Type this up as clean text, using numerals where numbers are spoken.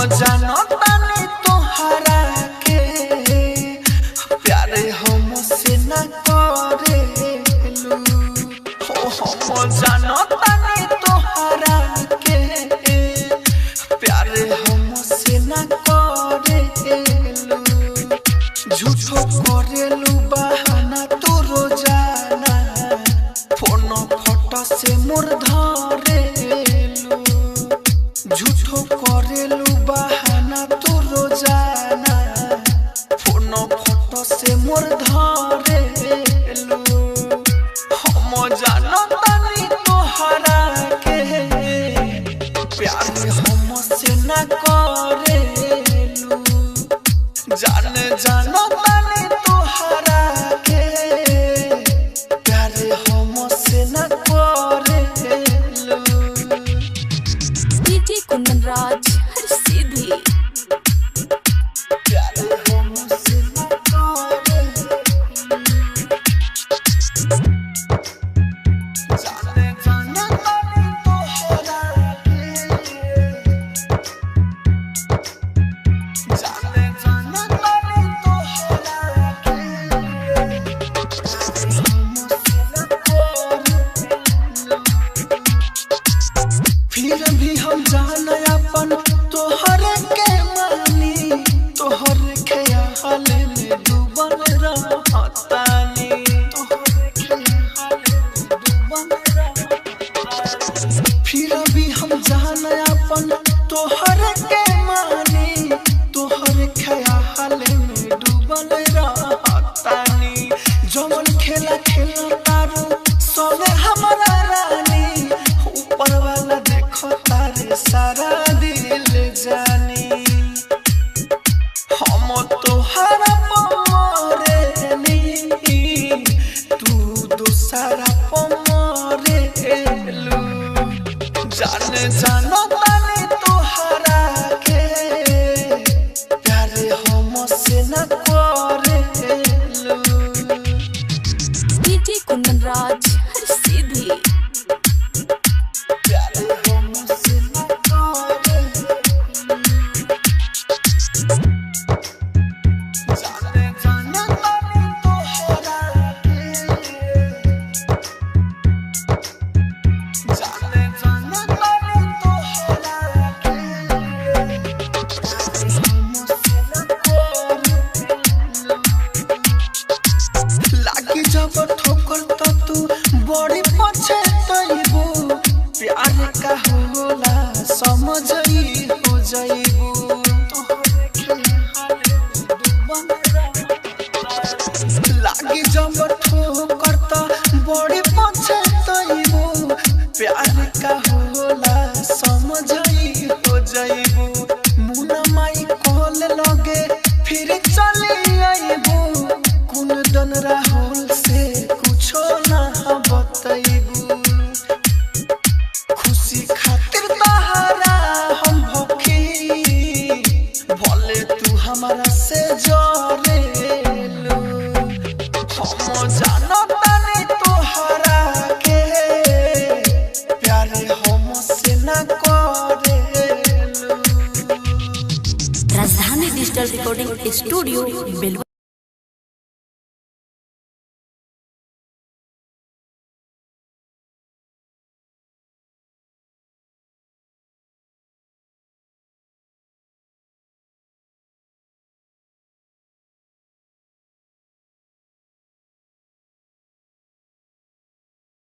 जानतानी तोहरा के प्यार हमसे न करेलू। हो हम जानतानी तोहरा के प्यार हमसे न करेलू। झूठो करेलू बहाना तू रोजाना, फोन फोटो से मोर धरेलू। झूठो करेलू बहाना तू रोजाना, फोन फोटो से मोर धरेलू। हम जानतानी तोहरा के प्यार हमसे न करेलू। जान जानतानी तोहरा के प्यार हमसे न करेलू। डीजे कुंदन राज हर सीधी। प्यार हमसे न करेलू। जान जानतानी तोहरा के, जान जानतानी तोहरा के हमसे न करेलू। फिर भी हम जान अपन तोहर के मानी, तोहर ख्याल में डूबल रहतानी। तोहर ख्याल में डूबल रहतानी। फिर भी हम जान अपन तोहर के मानी, तोहर ख्याल में डूबल रहतानी। जवन खेला खेला तारू सोने हमारा रानी, ऊपर वाला देखो तारे सारा दिल जानी। हम तोहरा पमरेनी, तू दोसरा पमरेलू। जान जानतानी तोहरा के प्यार हमसे न करेलू। डीजे कुंदन राज हर सीधी। प्यार हमसे न करेलू। जान जानतानी तोहरा के, जान जानतानी तोहरा के हमसे न करेलू। लागी जब ठोकर त तू बड़ी पछतैबू, प्यार का होला समझ हो जाइबू। लागी जब ठोकर त बड़ी पछतैबू, प्यार का होला समझ हो जाइबू। मुना माई कॉल लगे फिर चली आइबू, कुंदन राहुल से कुछो ना बतैबू। खुशी खातिर तहरा हम भखी, भले तू हमारा से जरेलू। हम जानतानी तोहरा के प्यार हमसे न करेलू। Rajdhani digital recording studio Belwa.